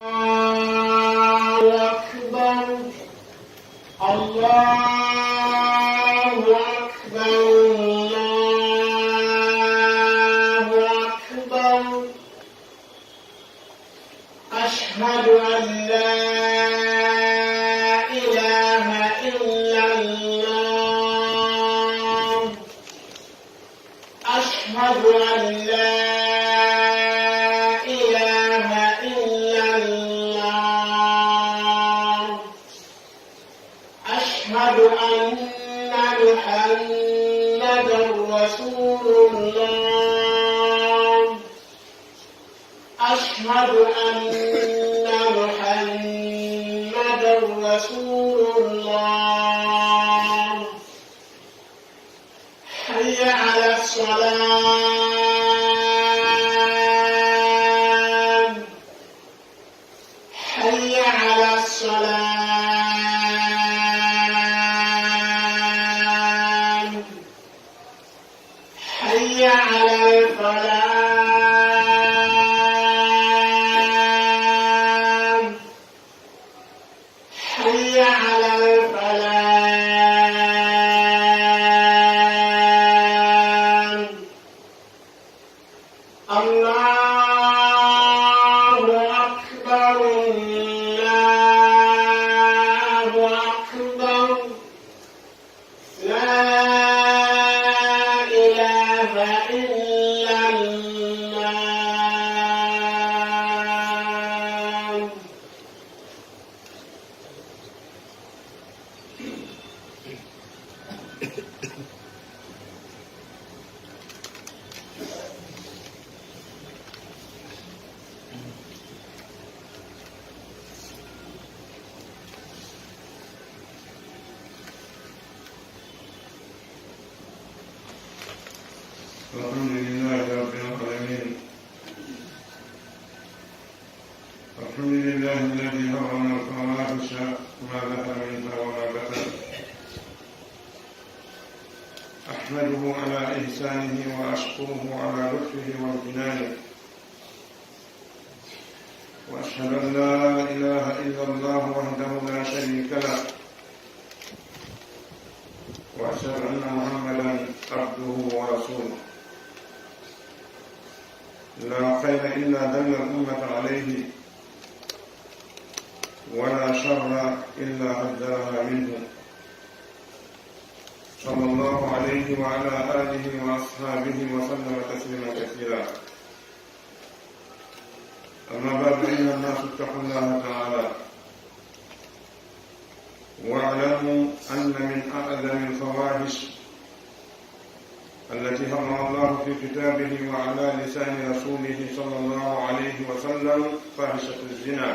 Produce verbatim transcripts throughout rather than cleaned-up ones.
الله أكبر. الله أكبر. الله أكبر. أشهد أن لا إله إلا الله. أشهد أن لا إله إلا الله. أشهد أن محمدا رسول الله. أشهد أن محمدا رسول الله. حي على الصلاة. حي على الصلاة. حي على الفلاح. حي على الفلاح. الله أكبر. الله أكبر. لا إله إلا الله. الحمد لله رب العالمين. الحمد لله الذي حرم الفواحش ما ظهر منها وما بطن. أحمده على إحسانه وأشكره على لطفه وامتنانه. وأشهد أن لا إله إلا الله وحده لا شريك له. وأشهد أن محمدا عبده ورسوله. لا خير إلا دل الأمة عليه، ولا شر إلا حذرها منه، صلى الله عليه وعلى آله وأصحابه وسلم تسليما كثيرا. أما بعد، أيها الناس، اتقوا الله تعالى، واعلموا أن من أعظم الفواحش التي حرم الله في كتابه وعلى لسان رسوله صلى الله عليه وسلم فاحشة الزنا.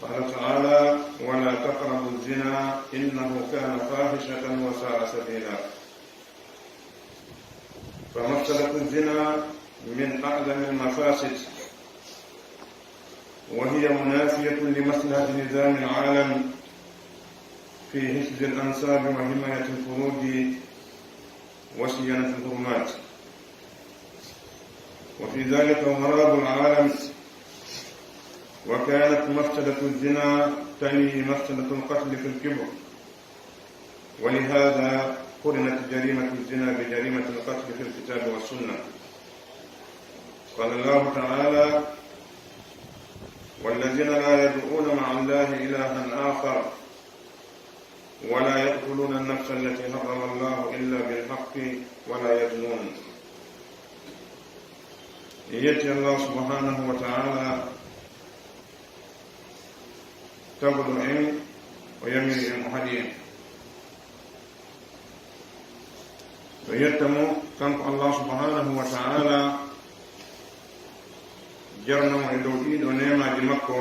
قال تعالى: "ولا تقربوا الزنا إنه كان فاحشة وساء سبيلا". فمفسدة الزنا من أعظم المفاسد، وهي منافية لمصلحة نظام العالم في حفظ الأنساب وحماية الفروج وصيانة الحرمات، وفي ذلك خراب العالم. وكانت مفسدة الزنا تلي مفسدة القتل في الكبر، ولهذا قرنت جريمة الزنا بجريمة القتل في الكتاب والسنة. قال الله تعالى: "والذين لا يدعون مع الله إلها آخر ولا يقتلون النفس التي حرم الله إلا بالحق ولا يزنون". En yetti Allah subhanahu wa ta'ala, taguɗo en, o yamiri en, o haɗi en. O yetta mo, kanko Allah subhanahu wa ta'ala, jarna mo e dow ɗiɗo neemaaji makko,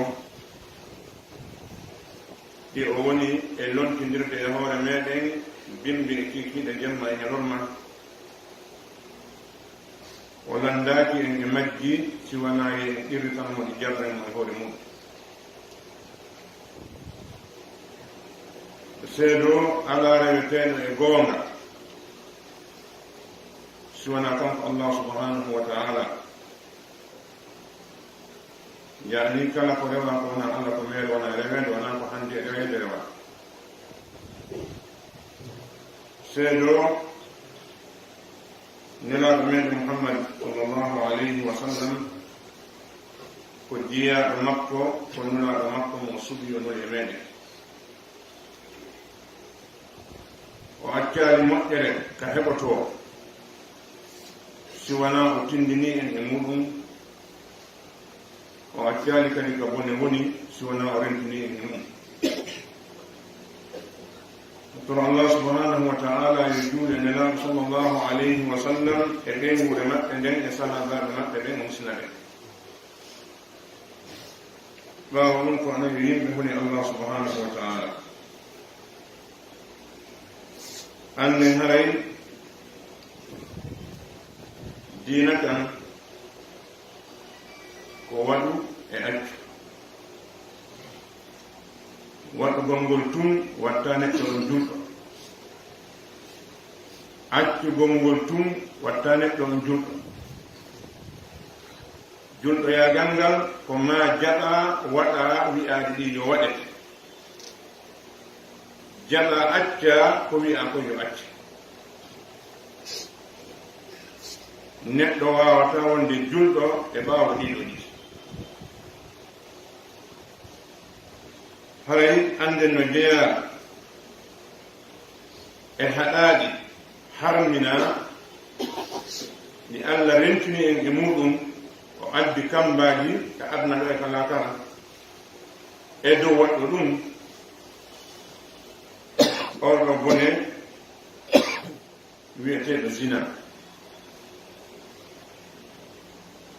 ɗi o woni e lontindirde e hoore meɗen, bimbi e kiikiiɗe jemma e ñalorma. O lanndaaki en e majji, si wanaa yo en qirritan mo, ɗi jarnen mo e hoore mum. Seedo alaa reweteeɗo e goonga, si wanaa kanko Allah subhanahu wa ta'ala. Yaani kala ko rewa ko wona Allah, ko meere wona reweede, wona ko hannde reweede rewa. Seedo Nelaaɗo meeɗen Muhammad sallallahu alayhi wa sallam ko jiyaaɗo makko, ko nulaaɗo makko mo o suɓi o nuli e meeɗen. O accaali moƴƴere ka heɓotoo, si wanaa o tindinii en e muuɗum. O accaali kadi ka bone woni, si wanaa o rentinii en e mum. Kono Allah subhanahu wa ta'ala yo juule Nelaaɗo sallallahu alayhi wa sallam e ɓeynguure maɓɓe nden e sahaabaaɓe maɓɓe ɓen, o musina ɓe. Ɓaawo ɗum ko onon yo yimɓe huni Allah subhanahu wa ta'ala. Annen haray diina kan ko waɗu e accu. Waɗugol ngol tun watta neɗɗo on julɗo. Accugol ngol tun watta neɗɗo on julɗo. Julɗoyaagal ngal ko maa jaɓaa, waɗaa wi'aaji ɗi yo waɗe. Jaɓaa accaa ko wi'aa ko yo acce. Neɗɗo waawataa wonde julɗo e ɓaawo ɗiɗo ɗiɗi. Haray annden no jeyaa e haɗaaɗi harminaa ɗi Allah rentini en e muuɗum, o addi kammbaaji ka aduna ɗo e ka laakara. E dow waɗɗo ɗum, oɗo bone wi'eteeɗo zina.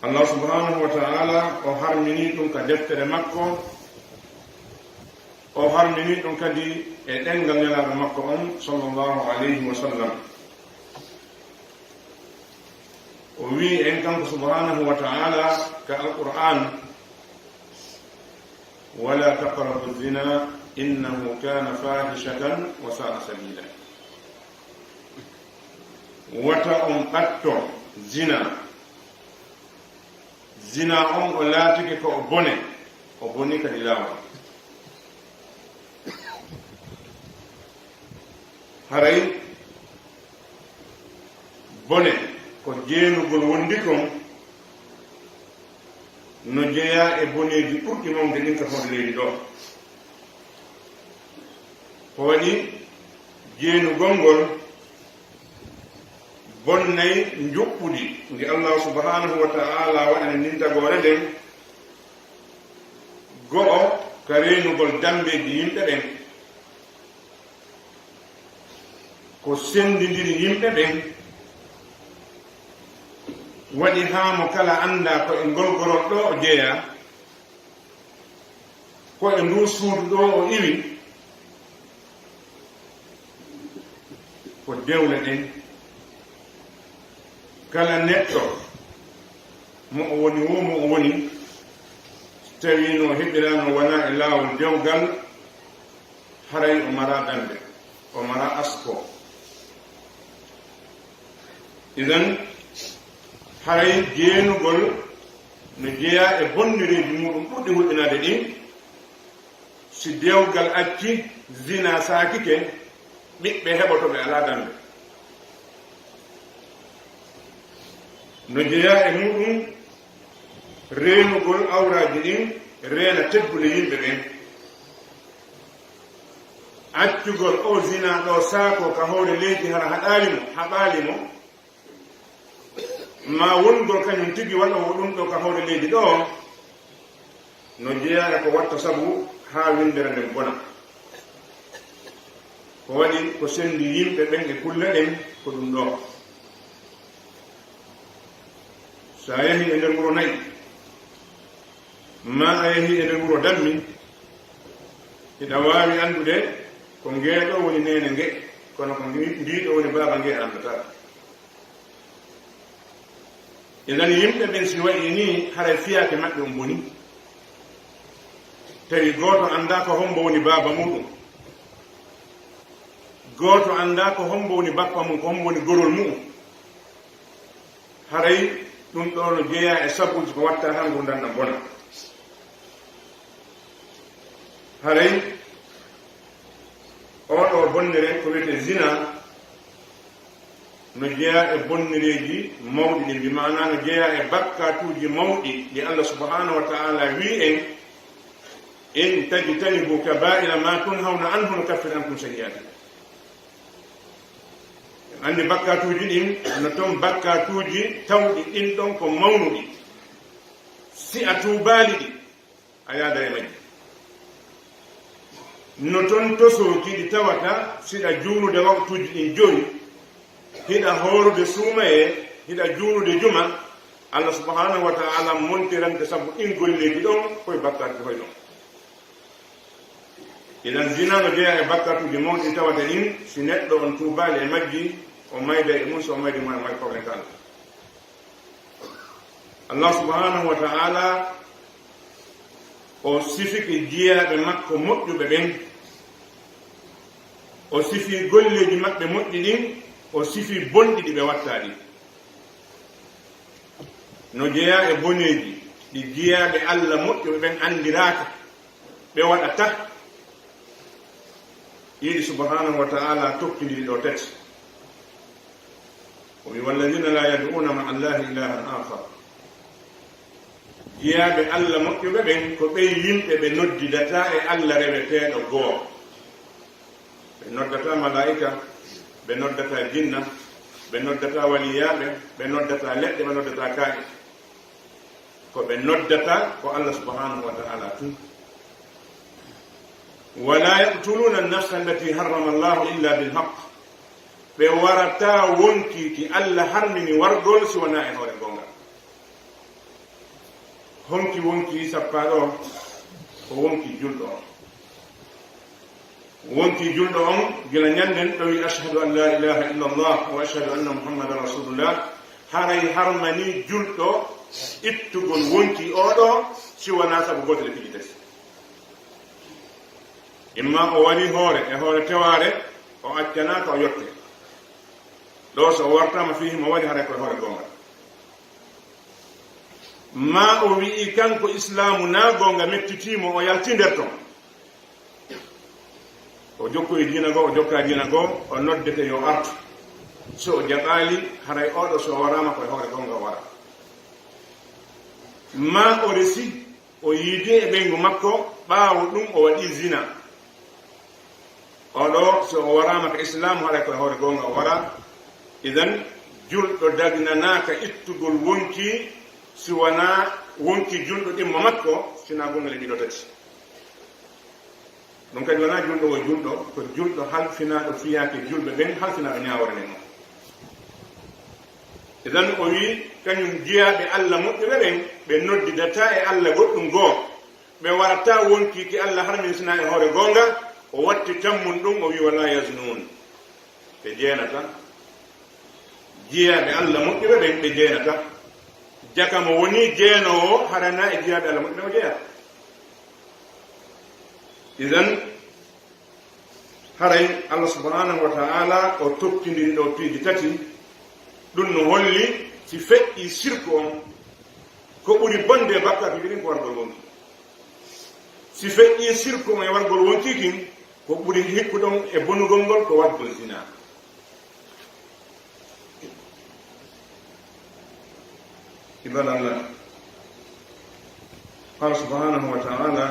Allah subhanahu wa ta'ala o harmini ɗum ka deftere makko, o harmini ɗum kadi e ɗemngal Nelaaɗo makko on sallallahu alayhi wa sallam. O wi'i en kanko subhanahu wa ta'ala ka Alqur'an, "Wala taqrabu zina innahu kana fahishatan wa sa'a sabila." Wata on ɓatto zina. Zina on o laatike ko o bone, o boni kadi laawol. Haray bone ko jeenugol wondi kon no jeyaa e boneeji ɓurɗi mawde ɗin ka fawde leydi ɗo. Ko waɗi jeenugol ngol bonnay njuɓɓudi ndi Allah subhanahu wa ta'ala waɗani ndin tagoore nden, go'o ka reenugol dambeeji yimɓe ɓen, ko senndindiri yimɓe ɓen, waɗi haa mo kala annda ko e ngol gorol ɗo o jeyaa, ko e nduu suudu ɗo o iwi, ko dewle ɗen. Kala neɗɗo mo o woni woo, mo o woni, so tawii no heɓiraano wonaa e laawol dewgal, haray o maraa dannde, o maraa asko. Idan, haray jeenugol no jeyaa e bonnereeji muuɗum ɓurɗi hulɓinaade ɗin. Si dewgal acci, zina saakike, ɓiɓɓe heɓoto ɓe alaa dannde. No jeyaa e muuɗum reenugol awraaji ɗin, reena teddule yimɓe ɓen. Accugol o zina ɗo saako ka hoore leydi hara haɗaali mo, haɓaali mo, ma wongol kañum tigi waɗoowo ɗum ɗo ka hoore leydi ɗo, no jeyaa e ko watta sabu haa winndere nden bona. Ko waɗi ko senndi yimɓe ɓen e kulle ɗen ko ɗum ɗo. So a yahii e nder wuro na'i, ma a yahii e nder wuro dammi, hiɗa waawi anndude ko ngee ɗo woni neene ngee, kono ko ngii, ngii ɗo woni baaba ngee a anndataa. Idan yimɓe ɓen si wayi nii, haray fiyaake maɓɓe on boni. Tawi gooto anndaa ko hombo woni baaba muuɗum. Gooto anndaa ko hombo woni bappa mum, ko hombo woni gorol mu'um. Haray ɗum ɗoo no jeyaa e sabuuji ko watta haa ngurndan ɗan bona. Haray oo ɗoo bonnere ko wiyetee zina, no jeyaa e bonnereeji mawɗi ɗin, bi maanaa no jeyaa e bakkaatuuji mawɗi ɗi Allah subhanahu wa ta'ala wi'i en, "In tajtanibu kaba'ira ma tunhawna anhu nukaffir ankum sayyi'atikum." En anndi bakkaatuuji ɗin, no ton bakkaatuuji tawɗi ɗin ɗon ko mawnuɗi. Si a tuubaali ɗi, a yaada e majji. No ton tosooji ɗi tawata, siɗa juulude waqtuuji ɗin jowi, hiɗa hoorude suumayee, hiɗa juulude juma, Allah subhanahu wa ta'ala montirante sabu ɗin golleeji ɗon, koye bakkaatuuji hoy ɗon. Idan zina no jeyaa e bakkaatuuji mawɗi tawata ɗin, si neɗɗo on tuubaali e majji, o mayda e mum, so o maydi mo e may problème kala. Allah subhanahu wa ta'ala o sifike jiyaaɓe makko moƴƴuɓe ɓen, o sifi golleeji maɓɓe moƴƴi ɗin, o sifi bonɗi ɗi ɓe watta ɗin. No jeyaa e boneeji ɗi jiyaaɓe Allah moƴƴuɓe ɓen anndiraaka, ɓe waɗata. Yiɗi subhanahu wa ta'ala tokkindiri ɗo tati. O wi, "Walladhina la yad'una ma'a Allahi ilahan akhar." Jiyaaɓe Allah moƴƴuɓe ɓen ko ɓen yimɓe ɓe noddidataa e Allah reweteeɗo goo. Ɓe noddataa malaa'ika, ɓe noddataa jinna, ɓe noddataa waliyaaɓe, ɓe noddataa leɗɗe, ɓe noddataa kaa'e. Ko ɓe noddata ko Allah subhanahu wa ta'ala tun. "Wala yaqtuluna an-nafsa allati harrama Allahu illa bil haqq." Ɓe warataa wonkii ki Allah harmini wargol si wanaa e hoore goonga. Honki wonkii sappaaɗo on? Ko wonkii julɗo on. Wonkii julɗo on, gila ɲannden ɗo wi, "Ashhadu an la ilaha illa Allah wa ashhadu anna Muhammadan Rasulullah." Haray harmanii julɗo ittugol wonkii oo ɗoo, si wanaa sabu gootel e piiji tati. Imma o warii hoore, e hoore tewaare, o accanaaka o yottee. Ɗoo so o wartaama fii himo warii, haray ko e hoore goonga. Maa o wi'i kanko Islaamu naa goonga mettitii mo, o yalti nder ton. O jokkoyi diina goo, o jokkaa diina goo, o noddete yo artu. So o jaɓaali, haray oo ɗoo so o waraama ko e hoore goonga o wara. Maa o resi, o yiidi e ɓeyngu makko, ɓaawo ɗun o waɗi zina. Oo ɗoo so o waraama ka Islaamu, haray ko e hoore goonga o wara. Idan, julɗo dagnanaaka ittugol wonkii si wanaa wonkii julɗo ɗin mo makko, sinaa gonɗi ɗiɗo tati. Ɗun kadi wanaa julɗo wo julɗo, ko julɗo halfinaaɗo fiyaake julɓe ɓen, halfinaaɗo ɲaawoore nden on. Idan o wi'i, kaɲun jiyaaɓe Alla moƴƴuɓe ɓen, ɓe noddidataa e Alla goɗɗun goo, ɓe warataa wonkii ki Alla harmini sinaa e hoore goonga, o watti tammun ɗun, o wi'i, "Wala yaznuun." Ɓe jeenataa. Jiyaaɓe Alla moƴƴuɓe ɓen, ɓe jeenataa. Jaka mo woni jeenoowo, hara naa e jiyaaɓe Alla moƴƴuɓe ɓen o jeyaa. Idan, haray Alla subhanahu wa ta'ala o tokkindiri ɗoo piiji tati. Ɗun no holli si feƴƴii sirku on, ko ɓuri bonde e bakkaatuuji ɗin ko wargol wonkii. Si feƴƴii sirku on e wargol wonkii kin, ko ɓuri hikkude on e bonugol ngol ko wargol zinaa. عباد الله، قال سبحانه وتعالى: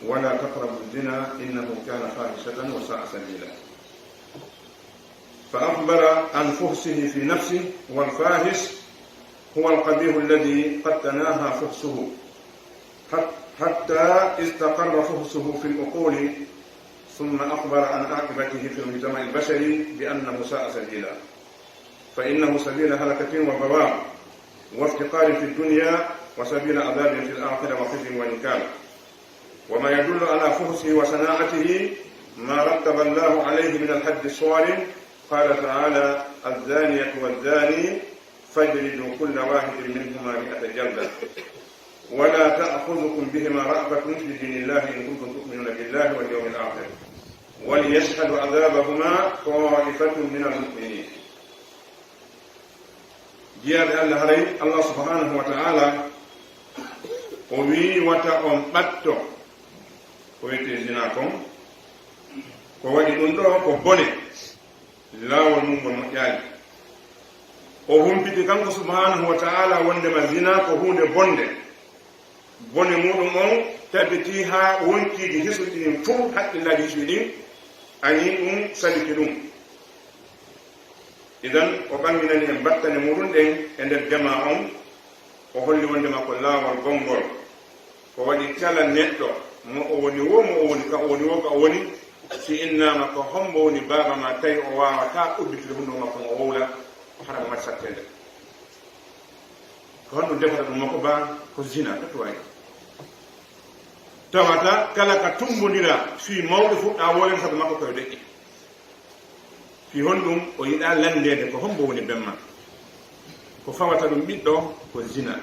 "ولا تقربوا الزنا إنه كان فاحشة وساء سبيلا." فأخبر عن فحشه في نفسه، والفاحش هو القبيح الذي قد تناهى فحشه حت-، حتى استقر فحشه في العقول، ثم أخبر عن عاقبته في المجتمع البشري بأنه ساء سبيلا، فإنه سبيل هلكة وبوار وافتقار في الدنيا وسبيل عذاب في الآخرة وخزي ونكال. وما يدل على فحشه وسناعته ما رتب الله عليه من الحد الصارم. قال تعالى: "الزانية والزاني فاجلدوا كل واحد منهما مائة جلدة ولا تأخذكم بهما رأفة في دين الله إن كنتم تؤمنون بالله واليوم الآخر وليشهد عذابهما طائفة من المؤمنين." Jiyaaɓe Alla, haray Alla subhanahu wa ta'ala o wi'i wata on ɓatto, Ko wiyetee zina kon, ko waɗi ɗum ɗo ko bone, laawol mum ngol moƴƴaali. O humpiti kanko subhaanahu wa ta'ala wondema zina ko huunde bonde. Bone muɗum on tabitii haa wonkiiji hisuɗi ɗin fuu, haqqillaaji hisuɗi ɗin, ani ɗum saliki ɗum. Idan, o ɓanginani en battane muɗum ɗen e nder jamaa on, o holli wondema ko laawol bonngol. Ko waɗi kala neɗɗo, mo o woni woo, mo o woni ka o woni woo, ka o woni, si innaama ko hombo woni baaba ma, tawi o waawataa udditude hunnduko makko o wowla, hara mo waɗi sattende. Ko honɗum defata ɗum makko ba ko zina, ɗo tuwaay. Tawata kala ka tumbondira fii mawɓe fuɗɗa wowlere sabu makko koye deƴƴi. Fii honɗum o yiɗaa lanndeede ko hombo woni bemma? Ko fawata ɗum ɓiɗɗo ko zina.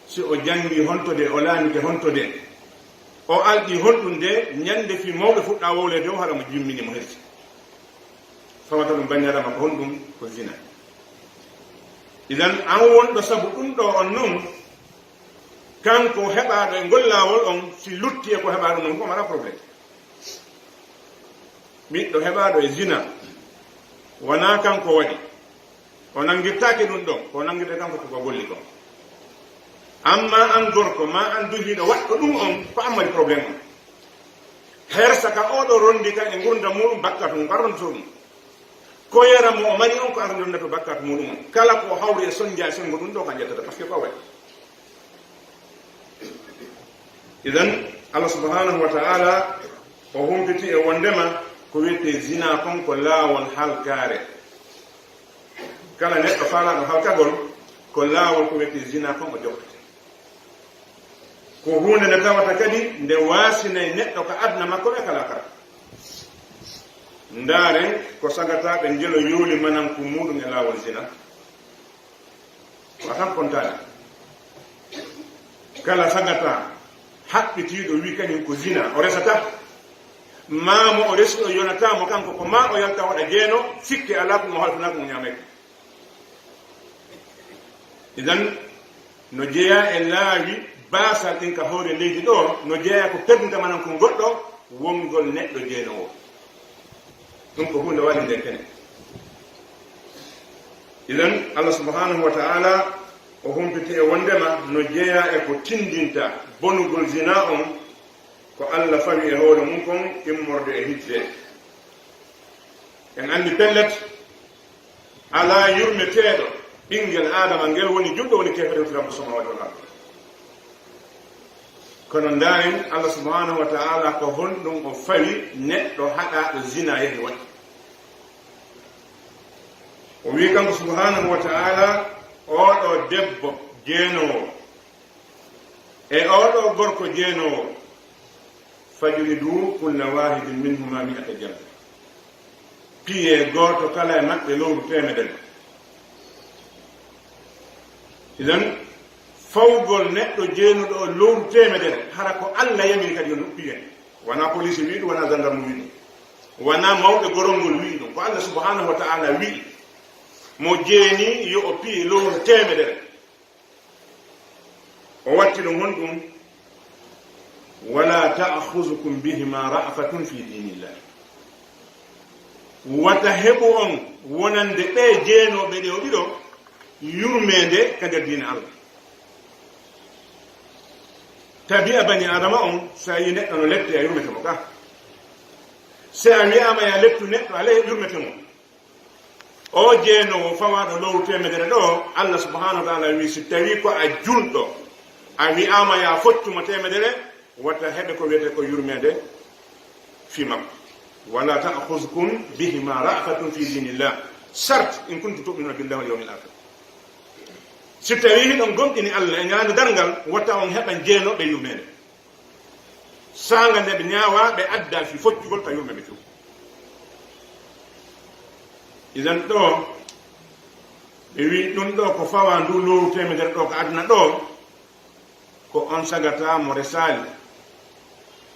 Si o janngi honto de, o laamike honto de, o alɗi honɗum de, ñande fii mawɓe fuɗɗa wowleede o, hara mo jimmini mo hersi. Fawata ɗum bannyaadama ko honɗum? Ko zina. Idan an wonɗo sabu ɗum ɗo on non, kanko heɓaaɗo e ngol laawol on, si lutti e ko heɓaaɗo non, ko mara problème. Ɓiɗɗo heɓaaɗo e zina, wonaa kanko waɗi, o nanngirtaake ɗum ɗon, ko nanngirta kanko ko golli kon. Amma an gorko, ma an duhiiɗo waɗɗo ɗum on, ko an mari problème on. Hersa ka oɗo rondi ka e ngurnda muɗum, bakkat mum, ko an rondotoo ɗum. Koyera mo o mari on, ko an rondata bakkat muɗum on. Kala ko hawri e sonja e sengo ɗum ɗo, ka ƴettata, parce que ko a waɗi. Idan, Allah subhanahu wa ta'ala o humpiti e wondema ko wiyetee zina kon ko laawol halkaare. Kala neɗɗo faalaaɗo halkagol, ko laawol ko wiyetee zina kon o jokkata. Ko huunde nde tawata kadi nde waasinay neɗɗo ka aduna makko ɓe kala kala. Ndaaren ko sagataaɓe njelo yooli mananku muɗum e laawol zina. Ko a tan kontaani. Kala sagata haɓɓitiiɗo wi kañum ko zina, o resata. Maa mo o resi o yonata mo kanko, ko maa o yalta waɗa jeeno, sikke alaa ko mo halfinaaka mo ñaamay. Idan, no jeyaa e laawi baasal ɗin ka hoore leydi ɗo, no jeyaa ko perdinta manan ko goɗɗo, wongol neɗɗo jeenoowo. Ɗum ko huunde wali nde kene. Idan, Allah subhanahu wa ta'ala o humpiti e wondema no jeyaa e ko tindinta bonugol zina on, ko Allah fawi e hoore mum kon immorde e hijde. En anndi pellet, alaa yurmeteeɗo ɓinngel Aadama ngel woni julɗo, woni keefeero, woni Rabbu samaawaati wal ard. Kono ndaaren, Allah subhanahu wa ta'ala ko honɗum o fawi neɗɗo haɗaaɗo zina yahi waɗi? O wi'i kanko subhanahu wa ta'ala, oɗo debbo jeenoowo, e oɗo gorko jeenoowo, fajlidu kulla wahidin minhuma mi'ata jalda. Piyee gooto kala e maɓɓe lowru teemedere. Idan, fawgol neɗɗo jeenuɗo o lowru teemedere, hara ko Allah yamiri kadi yo ɗum piye. Wonaa poliisi wi'i ɗum, wonaa gendarme wi'i ɗum, wonaa mawɓe gorongol wi'i ɗum. Ko Allah subhanahu wa ta'ala wi'i, mo jeeni yo o piye lowru teemedere. O watti ɗum honɗum? Wala ta'khuzukum bihima ra'fatun fi dinillah. Wata heɓu on wonande ɓe jeenooɓe ɓe o ɗiɗo yurmeende ka nder diina Allah. Tabi'a bani Adama on, so a yi neɗɗo no letti, a yurmete mo ka. So a wi'aama ya lettu neɗɗo, a le-, yurmete mo. O jeenoowo fawaaɗo lowru teemedere ɗo, Allah subhanahu wa ta'ala wi, si tawi ko a julɗo, a wi'aama ya foccu mo teemedere, wata heɓe ko wiyetee ko yurmeende fii makko. Wala ta'khuzkum bihima ra'fatun fi dinillah. Sart, in kuntum tu'minuna billahi wal yawmil akhir. Si tawi hiɗon gomɗini Allah e ñande darngal, wata on heɓan jeenooɓe yurmeende. Saanga nde ɓe ñaawaa, ɓe addaa fii foccugol ka yurmeende fii. Idan ɗo, ɓe wi'i ɗum ɗo ko fawaa ndu lowru teemedere ɗo ka aduna ɗo, ko on sagata mo resaali,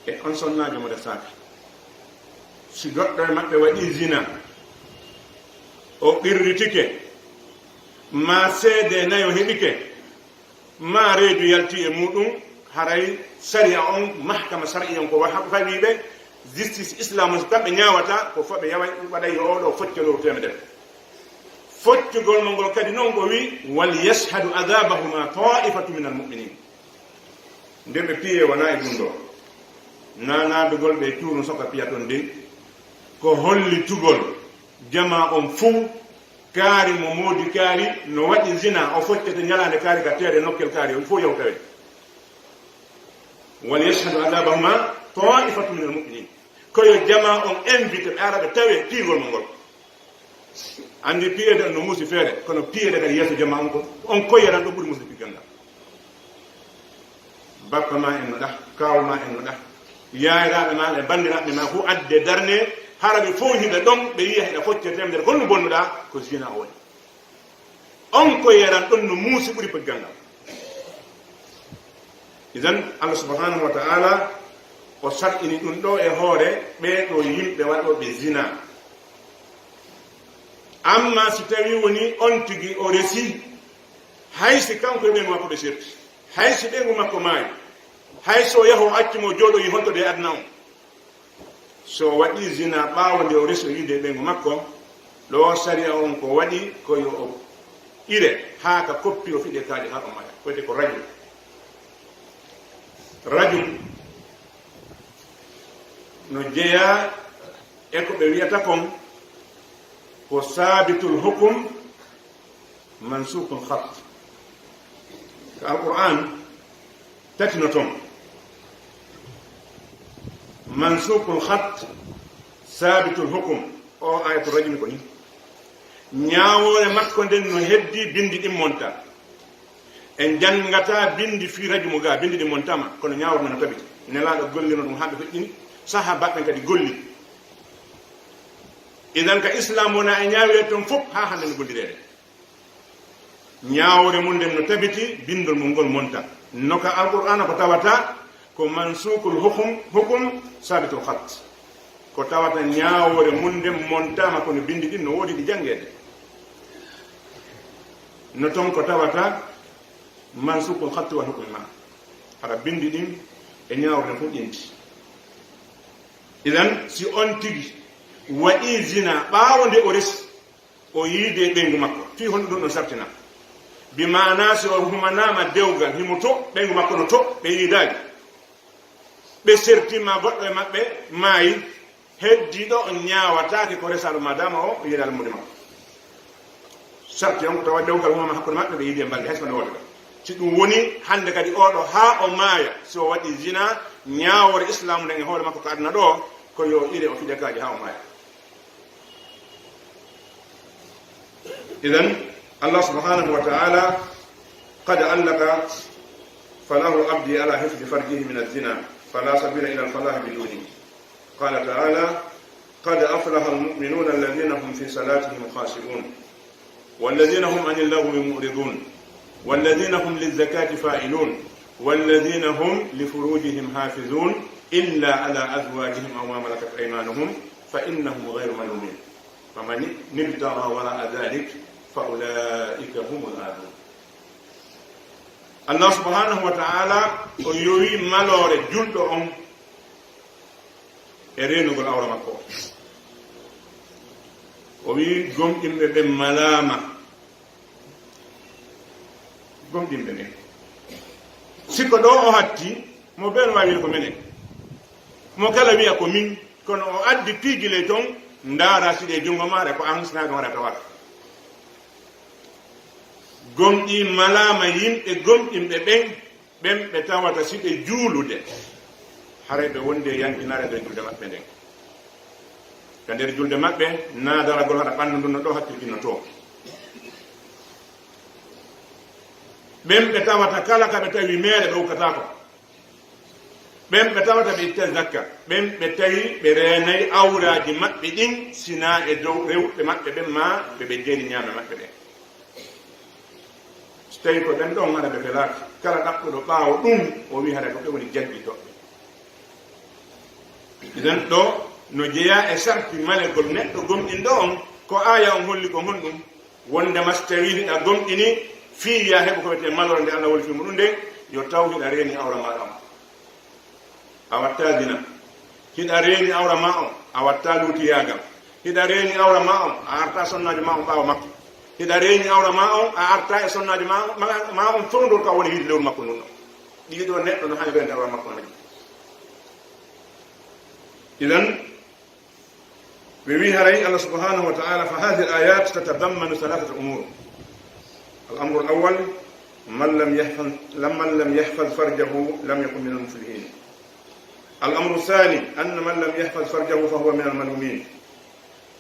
e on sonnaajo mo resaaka. Si goɗɗo e maɓɓe waɗii zina, o qirritike, maa seede nayo heɓike, maa reedu yalti e muɗum, Haray sariya on, mahkama sariya on, ko wa-, ko fawi ɓe, justice islam, so kamɓe ñaawata, ko fo ɓe yaway, waɗay yo oɗo focce ɗo temedere. Foccugol mo ngol kadi non, ko wi, "Wal yashhadu adabahuma taifatu min al muminin." Nde ɓe piye wona e ɗum ɗo. Na naadugol ɓe cuuɗum soka piya ton dey. Ko hollitugol jama on fuu, kaari mo moodi kaari, no waɗi zina, o foccete ñalaande kaari ka teere nokkel kaari, on fof yawtawe. "Wal yashhadu adabahuma taifatu min al muminin." Ko yo jama on invité ɓe ara ɓe tawe piigol mo ngol. Andi piyeede on no muusi feere, kono piyeede kadi yeeso jama on ko, on koyeran ɗo ɓuri muusude piggal ngal. Bappa ma en no ɗa, kaaw ma en no ɗa, yaayiraaɓe ma e banndiraaɓe ma fof adde darne, hara ɓe fof hiɓe ɗon, ɓe yiya hiɗa focce temedere, kono no bonnuɗa, ko zina o waɗi. On ko yeran ɗon no muusi ɓuri peggal ngal. Idan, Allah subhanahu wa ta'ala o sar'ini ɗum ɗo e hoore ɓee ɗo yimɓe waɗooɓe zina. Amma si tawi woni on tigi o resi, hay si kanko e ɓeyngu makko ɓe serti, hay si ɓeyngu makko maayi, hay so yaho acci mo jooɗoyi honto de adna on, so o waɗi zina ɓaawo nde o resi o yiide e ɓeyngu makko, ɗo sariya on ko waɗi ko yo o ire haa ka koppi o fiɗe kaaƴe haa o maya. Ko wiyetee ko rajul. Rajul no jeyaa e ko ɓe wi'ata kon ko saabitul hukum, mansukul khat. Ko Alqur'an tati no ton. Mansukul khat, sabitul hukum. O ayatul rajmi ko ni. Ñaawoore makko nden no heddi bindi ɗin monta. En janngata bindi fii rajmu ga, bindi ɗin montama, kono ñaawoore no tabiti. Nelaaɗo gollino ɗum haa ɓe feƴƴini, sahaabaaɓe kadi golli. Idan ka Islam wona e ñaawire ton fof haa hannde no gollireede. Ñaawore mum nden no tabiti, bindol mum ngol monta. No ka Alqur'aana ko tawata ko mansukul hukum, hukum sabitul khat. Ko tawata ñaawore mum nden montama kono bindi ɗin no woodi ɗi janngeede. No ton ko tawata mansukul khat wal hukum ma. Hara bindi ɗin e ñaawore nden fof ƴenti. Idan si on tigi waɗi zina ɓaawo nde o resi, o yiide e ɓeyngu makko. Fii honɗum ɗum ɗon sartina? Bi maana si o humanaama dewgal, himo to, ɓeyngu makko no to, ɓe yiidaali. Ɓe serti ma goɗɗo e maɓɓe maayi, heddiiɗo on ñaawataake ko resaɗo ma dama o yiidaali moodi makko. Sarti on ko tawa dewgal humama hakkunde maɓɓe, ɓe yiidi e mbaldi, hay so no wooda. Si ɗum woni hannde kadi oɗo haa o maaya, si o waɗi zina, ñaawoore Islaamu nden e hoore makko ka aduna ɗo, ko yo ire o fiɗe kaaƴe haa o maaya. Idan, Allah subhanahu wa ta'ala, "Qad allaka falahu abdi ala hifzi farjihi min az-zina, fala sabila ila al-falahi biduni." Qala ta'ala, "Qad aflaha al-mu'minuna alladhina hum fi salatihim khashi'un, walladhina hum anil laghwi mu'ridun, walladhina hum liz-zakati fa'ilun, walladhina hum li furujihim hafizun, illa ala azwajihim aw ma malakat aymanuhum, fa innahum ghayru malumin." Faman ibtagha wara'a dhalik fa ulaika humul adun. Allah subhanahu wa ta'ala o yowi maloore julɗo on e reenugol awra makko. O wi gomɗinɓe ɓen malaama. Gomɗinɓe ɓen. Si ko ɗo o hatti, mo bee no waawi ko menen. Mo kala wi'a ko min, kono o addi piiji ley ton, ndaara si ɗe junngo maare ko an, sinaa ɗum waɗata wara. Gomɗii malaama yimɓe gomɗinɓe ɓen, ɓen ɓe tawata si ɓe juulude, haray ɓe wondi e yankinare nder julde maɓɓe nden. Ka nder julde maɓɓe, naa daragol hara ɓanndu ndun no ɗo hakkilkinotoo. Ɓen ɓe tawata kala ka ɓe tawi meere ɓe ukkataako. Ɓen ɓe tawata ɓe ittan zakka. Ɓen ɓe tawi ɓe reenay awraaji maɓɓe ɗin, sinaa e dow rewɓe maɓɓe ɓen maa ɓe ɓe jeeri ñaame maɓɓe ɓen. So tawi ko ɓen ɗon hara ɓe felaaka, kala ɗaɓɓuɗo ɓaawo ɗum, o wi'i hara ko ɓe woni jaggi toɓɓe. Idan ɗo no jeyaa e sarti malegol neɗɗo gomɗinɗo on, ko aaya on holli ko honɗum? Wonde ma so tawi hiɗa gomɗini, fii ya heɓu ko wiyetee maloore nde Allah woni fii muɗum nden, Yo taw hiɗa reeni awra maaɗa on, a watta zina. Hiɗa reeni awra ma on, a watta luutiyaagal. Hiɗa reeni awra ma on, a arta sonnaajo ma on ɓaawo makko. Hiɗa reeni awra ma on, a arta e sonnaajo ma, ma, ma on fewndor ka woni yiide lewru makko ndun ɗon. Ɗiɗo neɗɗo no hani reende awra makko on. Idan, ɓe wi haray Allah subhanahu wa ta'ala, فهذه الآيات تتضمن ثلاثة أمور. الأمر الأول، من لم يحفظ، من لم يحفظ فرجه لم يكن من المفلحين. الأمر الثاني، أن من لم يحفظ فرجه فهو من الملومين.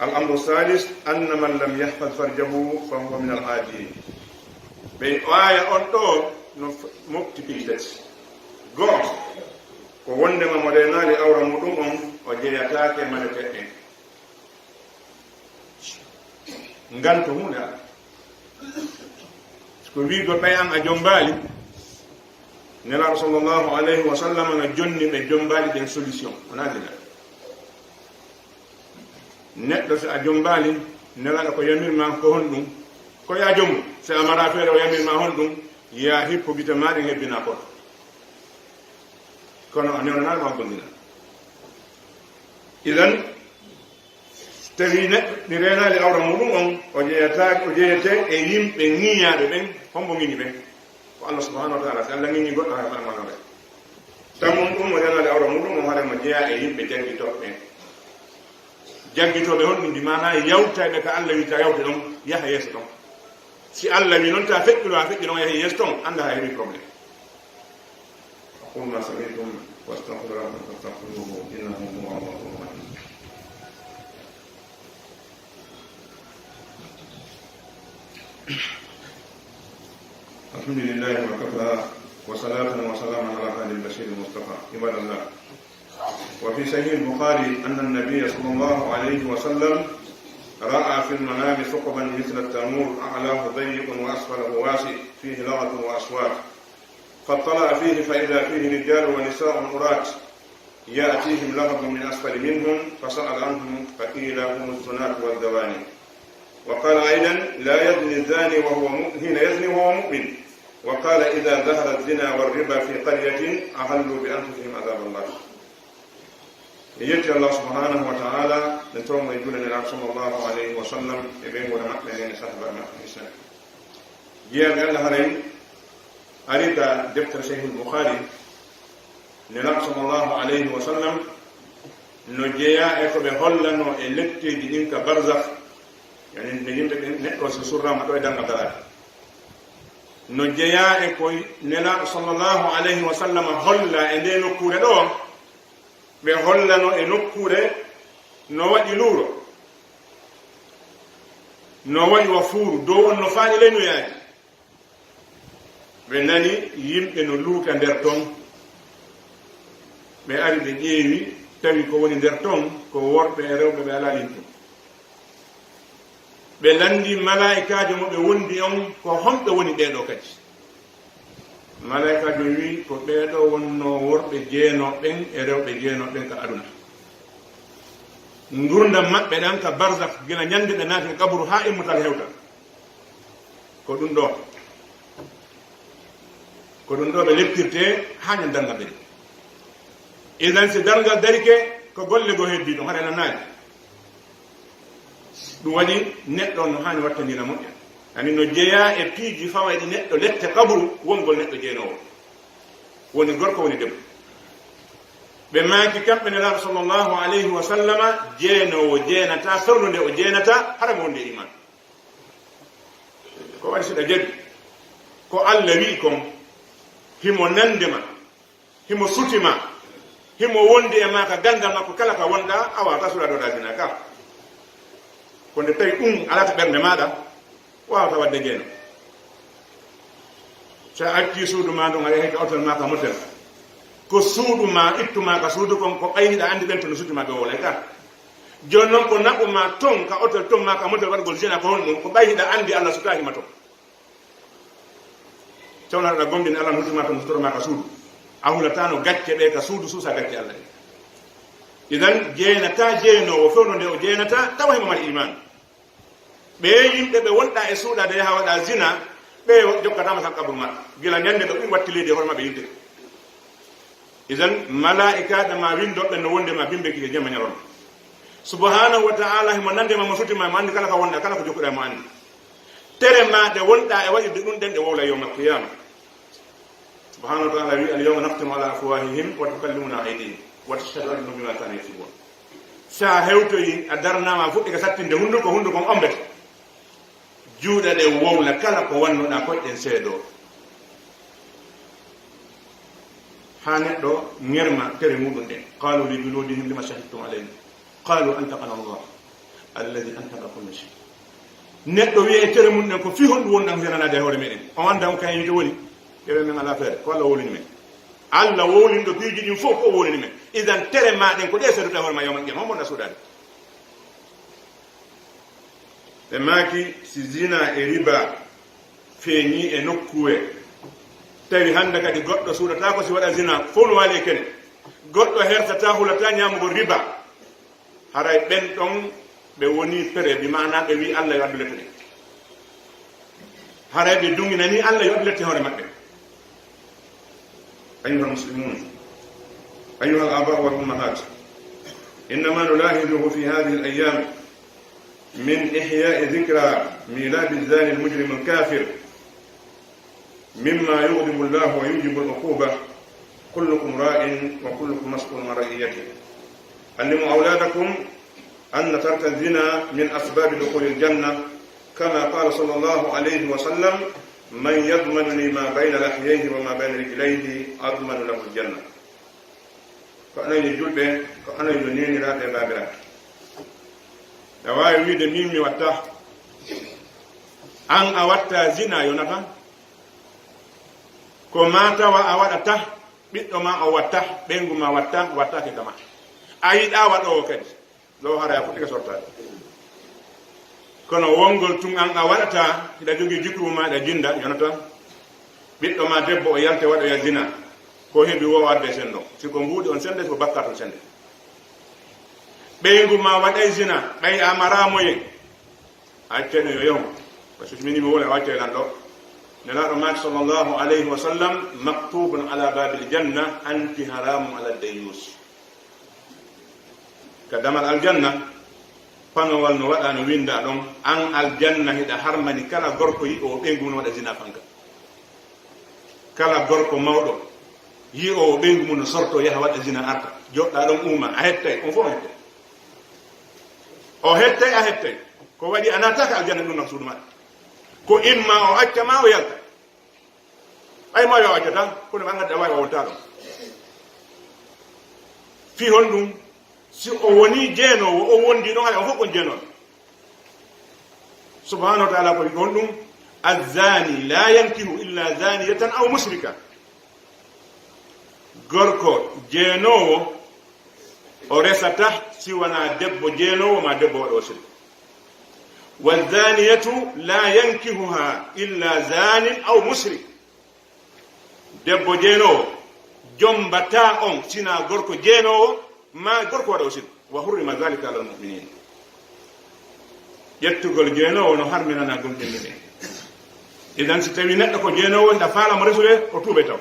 الأمر الثالث، أن من لم يحفظ فرجه فهو من العادين. Ɓe aaya on ɗo no f-, mofti piiji tati. Go'o, ko wondema mo reenaali awra muɗum on, o jeyataake maleteɗen. Nganto huunde alaa. Ko wiigo ɓay an a jombaali, Nelaaɗo sallallahu alayhi wa sallam no jonni ɓe jombaali ɓen solution, wonaa zina. Neɗɗo, si a jombaali, Nelaaɗo ko yamirma ko honɗum? Ko ya jombu. Si a mara feere o yamirma honɗum? Ya hippu gite maaɗa, hebbina koto. Kono a newnanaali ma bonɗina. Idan, tawi neɗɗo mi reenaali awra muɗum on, o jeyata, o jeyete e yimɓe ŋiñaaɓe ɓen. Hombo ŋiñi ɓen? Ko Allah subhanahu wa ta'ala. Si Allah ŋiñi goɗɗo, hay ko Allah ɓe. Tammun ɗum, mo reenaali awra muɗum on, haray mo jeyaa e yimɓe jaggitooɓe ɓen. Jaggitooɓe honɗum? Ndi maana yawtayɓe ka Allah wiita yawte ɗon, yaha yeeso ɗon. Si Allah wi non ta feƴƴu ɗo, a feƴƴu ɗon, a yahi yeeso ɗon, annda hay heɓi problème. أقول ما سمعتم وأستغفر الله لكم فاستغفروه إنه هو الغفور الرحيم. الحمد لله وكفى وصلاة وسلاما على خير البشير المصطفى. عباد الله، وفي صحيح البخاري أن النبي صلى الله عليه وسلم رأى في المنام ثقبا مثل التنور أعلاه ضيق وأسفله واسع فيه لغط وأصوات، فاطلع فيه فإذا فيه رجال ونساء عراة يأتيهم لهب من أسفل منهم فسأل عنهم فقيل هم الزناة والزواني. وقال أيضا: لا يزني الزاني وهو مؤ-، حين يزني وهو مؤمن. وقال: إذا ظهر الزنا والربا في قرية أحلوا بأنفسهم عذاب الله. E yetti Allah subhanahu wa ta'ala, nden tawmo e juulde Nelaaɗo sallallahu alayhi wa sallam, e ɓeynguure maɓɓe nden, e sahaba maɓɓe, e sahaba. Jeyaaɓe Allah, haray ari ka deftere Sahihul Bukhari, Nelaaɗo sallallahu alayhi wa sallam no jeyaa e ko ɓe hollano e letteeji ɗin ka barzakh, yani nde yimɓe ɓen, neɗɗo si surraama ɗo e darngal daraade. No jeyaa e ko Nelaaɗo sallallahu alayhi wa sallam holla e nde nokkuure ɗo, ɓe hollano e nokkuure no waɗi luuro, no waɗi wa fuuru, dow on no faani ley nuyaaji. Ɓe nani yimɓe no luuta nder ton. Ɓe ari ɓe ƴeewi, tawi ko woni nder ton ko worɓe e rewɓe ɓe alaa lintu. Ɓe lanndi malaa'ikaajo mo ɓe wondi on, ko homɓe woni ɓee ɗoo kadi? Malaa'ikaajo wi'i, ko ɓee ɗoo wonnoo worɓe jeenooɓe ɓen e rewɓe jeenooɓe ɓen ka aduna. Ngurndan maɓɓe ɗan ka barzakh, gila ñande ɓe naati kaburu haa immutal hewta. Ko ɗum ɗoo. Ko ɗum ɗoo ɓe leptirtee haa ñande darngal darike. Idan, si darngal darike, ko golle goo heddii ɗon, haray nanaali. Ɗum waɗi neɗɗo on no haani wattandina moƴƴa. Ani no jeyaa e piiji fawayɗi neɗɗo lette kaburu wongol neɗɗo jeenoowo. Woni gorko, woni debbo. Ɓe maaki kamɓe Nelaaɗo sallallahu alayhi wa sallama, jeenoowo jeenataa, fewndo nde o jeenataa, hara mo wonde iman. Ko waɗi si ɗa jaɓi ko Allah wi'i kon, himo nande ma, himo suti ma, himo wondi e ma ka ganndal makko kala ka wonɗaa, a waawataa suuɗaade waɗaa zina ka. Ko nde tawi ɗum alaa ka ɓernde maaɗa, waawata waɗde jeeno. So a accii suudu maa ndun, a yahii ka hotel maa ka motel, ko suuɗu maa ittu maa ka suudu kon, ko ɓay hiɗa anndi ɓen to no suudu maa ɓe wowlay ka. Jooni non ko naɓu maa ton ka hotel ton maa ka motel waɗugol zina ko honɗum? Ko ɓay hiɗa anndi Allah sutaahi ma ton. Tawno aɗa gomɗini Allah no suti ma ton, sutoro maa ka suudu. A hulataano gacce ɓe ka suudu, suusa gacce Allah ɗe. Idan, jeenataa jeenoowo fewndo nde o jeenataa, tawa himo mari iman. Ɓee yimɓe ɓe wonɗaa e suuɗaade yaha waɗa zina, Ɓe jokkataama tan qabru maɓɓe. Gila ñande ɗo ɗum watti leydi e hoore maɓɓe yiltiri. Idan, malaa'ikaaɓe ma winndooɓe no wondi ma bimbe kiike jemma ñalorma. Subhanahu wa ta'ala himo nande ma, mo suti ma, mo anndi kala ko wonɗa, kala ko jokkuɗa mo anndi. Tere ma ɗe wonɗa e waɗirde ɗum ɗen ɗe wowla yawmal qiyama. Subhanahu wa ta'ala wi, "Al yawma nakhtimu ala afwahihim wa tukallimuna aydihim wa tashhadu arjuluhum bima kanu yaksibun." Sa hewtoyi a darnama fuɗɗi ka sattinde hunduko, hunduko on ombete. Juuɗe ɗen wowla kala ko wannuɗa, koyɗe ɗen seedo. Ha neɗɗo ŋerma tere muɗum ɗen. Qalu li juludihim lima shahidtum alayna. Qalu antaqana Allah alladhi antaqa kulla shay. Neɗɗo wiya e tere mum ɗen ko fi honɗum wonɗan ko senanaade e hoore meɗen. O annda on kayen yite woni. Ɓe ɓe men ala feere. Ko Allah wowlini men. Allah wowlini ɗo piiji ɗin fof ko wowlini men. Idan tere ma ɗen ko ɗe seeduta e hoore ma yawmal qiyama. Hombo na suuɗaade. Ɓe maaki, si zina e riba feeñi e nokkuwe, tawi hannde kadi goɗɗo suuɗataako si waɗa zina, fof no waali e kene. Goɗɗo hersataa, hulataa ñaamugol riba. Haray ɓen ɗon ɓe woni pere, bi maana ɓe wi Allah yo addu lette ɗen. Haray ɓe duŋinanii Allah yo addu lette hoore maɓɓe. أيها المسلمون، أيها الآباء والأمهات، إن ما نلاحظه في هذه الأيام من إحياء ذكرى ميلاد الزاني المجرم الكافر مما يغضب الله ويوجب العقوبة. كلكم راع وكلكم مسؤول عن رعيته. علموا أولادكم أن ترك الزنا من أسباب دخول الجنة، كما قال صلى الله عليه وسلم: "من يضمن لي ما بين لحييه وما بين رجليه أضمن له الجنة." Ko onon yo julɓe, ko onon yo neeniraaɓe e baabiraaɓe. Aɗa waawi wiide, "Min mi watta." An a watta zina, yonata. Ko maa tawa a waɗata, ɓiɗɗo ma o watta, ɓeyngu ma watta, wattaake kama. A yiɗaa waɗoowo kadi. Ɗo haray a fuɗɗike sortaade. Kono wongol tun an a waɗata, hiɗa jogii jikru ma, hiɗa jinda, yonata. Ɓiɗɗo ma debbo o yalta waɗoya zina, ko heɓi wo o adda e sendo. Si ko mbuuɗi on sende, si ko bakkaat on sende. Ɓeyngu ma waɗay zina, ɓay a maraa moyen. A accay ɗum yo yahu. Parce que so mi nii mi wowla, a accay lan ɗo. Nelaaɗo maaki sallallahu alayhi wa sallam, "Maktubun ala babil janna, anti haramun ala dayyus." Ka damal aljanna, panowal no waɗa, no winda ɗon, an aljanna hiɗa harmani kala gorko yi'oowo ɓeyngu mum no waɗa zina fanka. Kala gorko mawɗo yi'oowo ɓeyngu mum no sorto yaha waɗa zina arta. Joɗɗa ɗon uuma, a hettay, on fof o hettay. O hettay, a hettay. Ko waɗi a naataaka aljanna ɗum naka suudu maɗa. Ko imma o acca ma o yalta. Ay ma yo accata, kono ɓe anngata ɗa waawi o wontaa ɗon. Fii honɗum? Si o wonii jeenoowo, o wondii ɗon, haɗa on fof kon jeenooɓe. Subhanahu wa ta'ala ko wi honɗum? "Azzaani laa yankihu illa zaaniyatan aw mushrika." Gorko jeenoowo, o resata si wanaa debbo jeenoowo maa debbo waɗoowo sirku. "Wazzaaniyatu laa yankihuhaa illa zaanin aw mushrik." Debbo jeenoowo, jombataa on sinaa gorko jeenoowo maa gorko waɗoowo sirku. "Wa hurrima zaalika alal mu'miniin." Ƴettugol jeenoowo no harminanaa gomɗinɓe ɓen. Idan, si tawii neɗɗo ko jeenoowo, hiɗa faala mo resude, o tuubay taw.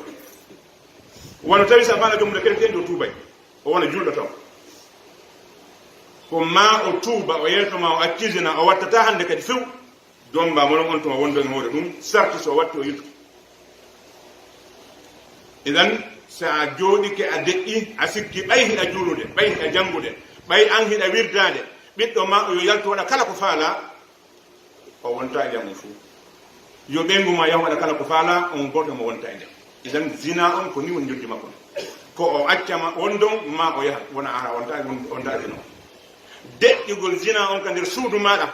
Wano tawi si a faala jombude kadi, kadi o tuubay. O wona julɗo taw. Ko maa o tuuba, o yeeto ma, o acci zina, o wattataa hannde kadi few. Jomba mo non on tuma wonde e hoore ɗum, sarti so watti o yiltu. Idan, si a jooɗike a deƴƴi, a sikki ɓay hiɗa juulude, ɓay hiɗa janngude, ɓay an hiɗa wirdaade, ɓiɗɗo ma o yo yaltu waɗa kala ko faala, o wonta e jam on fuu. Yo ɓeyngu ma yahu waɗa kala ko faala, on gooto mo wonta e jam. Idan, zina on ko ni woni njoddi makko. Ko o acca ma wondon, ma o yaha, wona a wonta, won-, wonta e zina on. Deƴƴugol zina on ka nder suudu maɗa,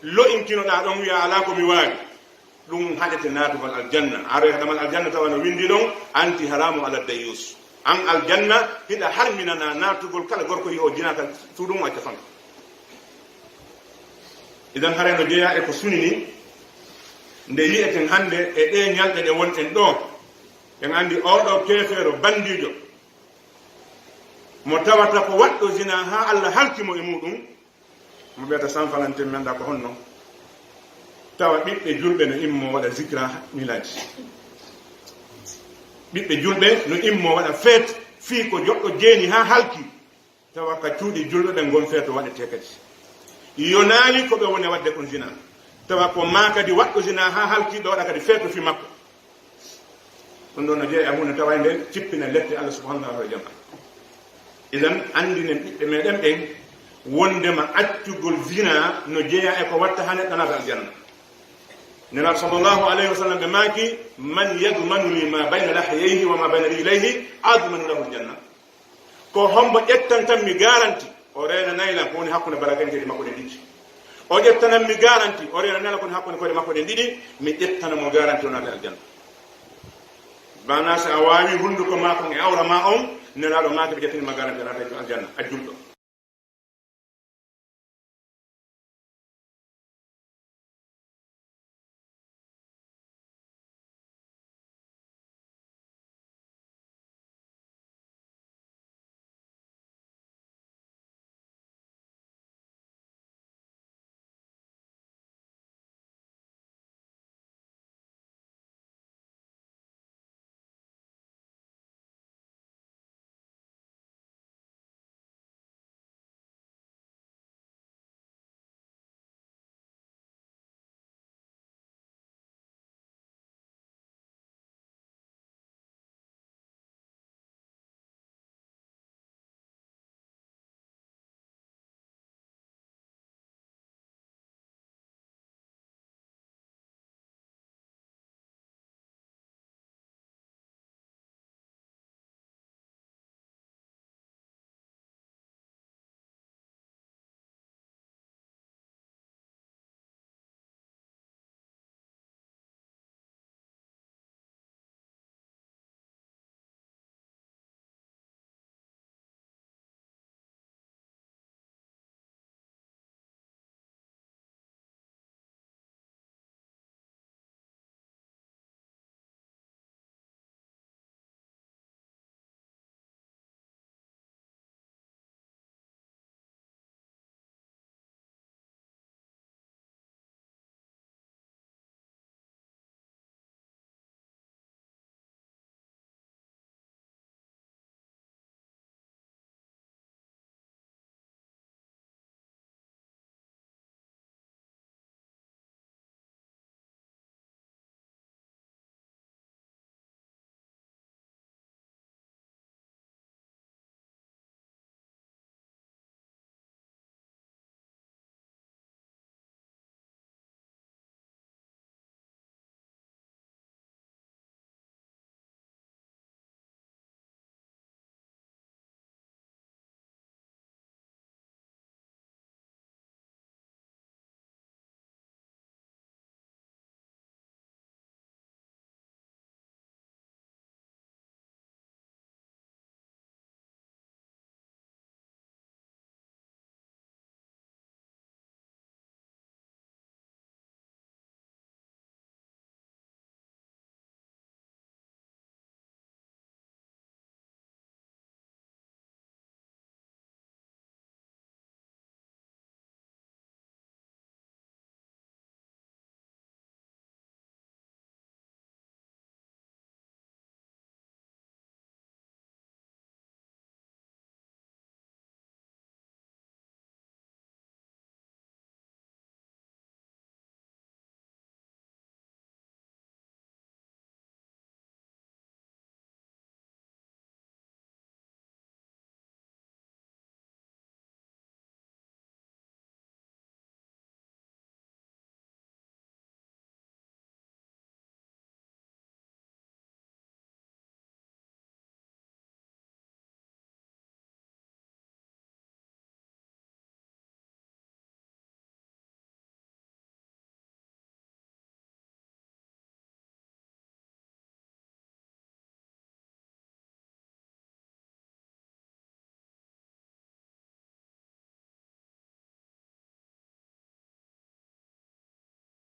lo'inkinoɗa ɗon wiya, "Alaa ko mi waawi." Ɗum haɗete naatugol aljanna. Aroy haɗamal aljanna tawa no windi ɗon, "Anti haramu ala dayyus." An aljanna, hiɗa harminana naatugol kala gorko yi'o zina ka suudu mum acca fanka. Idan haray no jeyaa e ko sunini, nde yi'eten hannde e ɗee ñalɗe ɗe wonɗen ɗoo. En anndi oo ɗoo keefeero banndiijo, mo tawata ko waɗɗo zina haa Allah halki mo e muuɗum, mo ɓeyata sanfalanten men ɗa ko honno? Tawa ɓiɓɓe julɓe no immo waɗa zikra milaji. Ɓiɓɓe julɓe no immo waɗa feet fii ko joɗɗo jeeni haa halki. Tawa ka cuuɗi julɓe ɓe ngon feeto waɗetee kadi. Yonaali ko ɓe woni waɗde kon zina. Tawa ko maa kadi waɗɗo zina haa halki ɓe waɗa kadi feeto fii makko. Ɗum ɗon no jeeya e huunde tawa e nden cippina lette Allah subhanahu wa ta'ala jama. Idan anndinen ɓiɓɓe meɗen ɓen wondema accugol zina no jeeya e ko watta haa neɗɗo naata aljanna. Nelaaɗo sallallahu alayhi wa sallam ɓe maaki, "Man yadmanu li ma bayna lahyayhi wa ma bayna rijlayhi admanu lahu aljanna." Ko hombo ƴettantan mi garanti o reena naylan ko woni hakkunde barakanteeji makko ɗen ɗiɗi? O ƴettanan mi garanti o reena naylan ko woni hakkunde koyɗe makko ɗen ɗiɗi, mi ƴettana mo garanti o naata aljanna. Bana so a waawi hunduko maa kon e awra maa on, Nelaaɗo maaki ɓe ƴettani ma garanti a naata aljanna, a julɗo.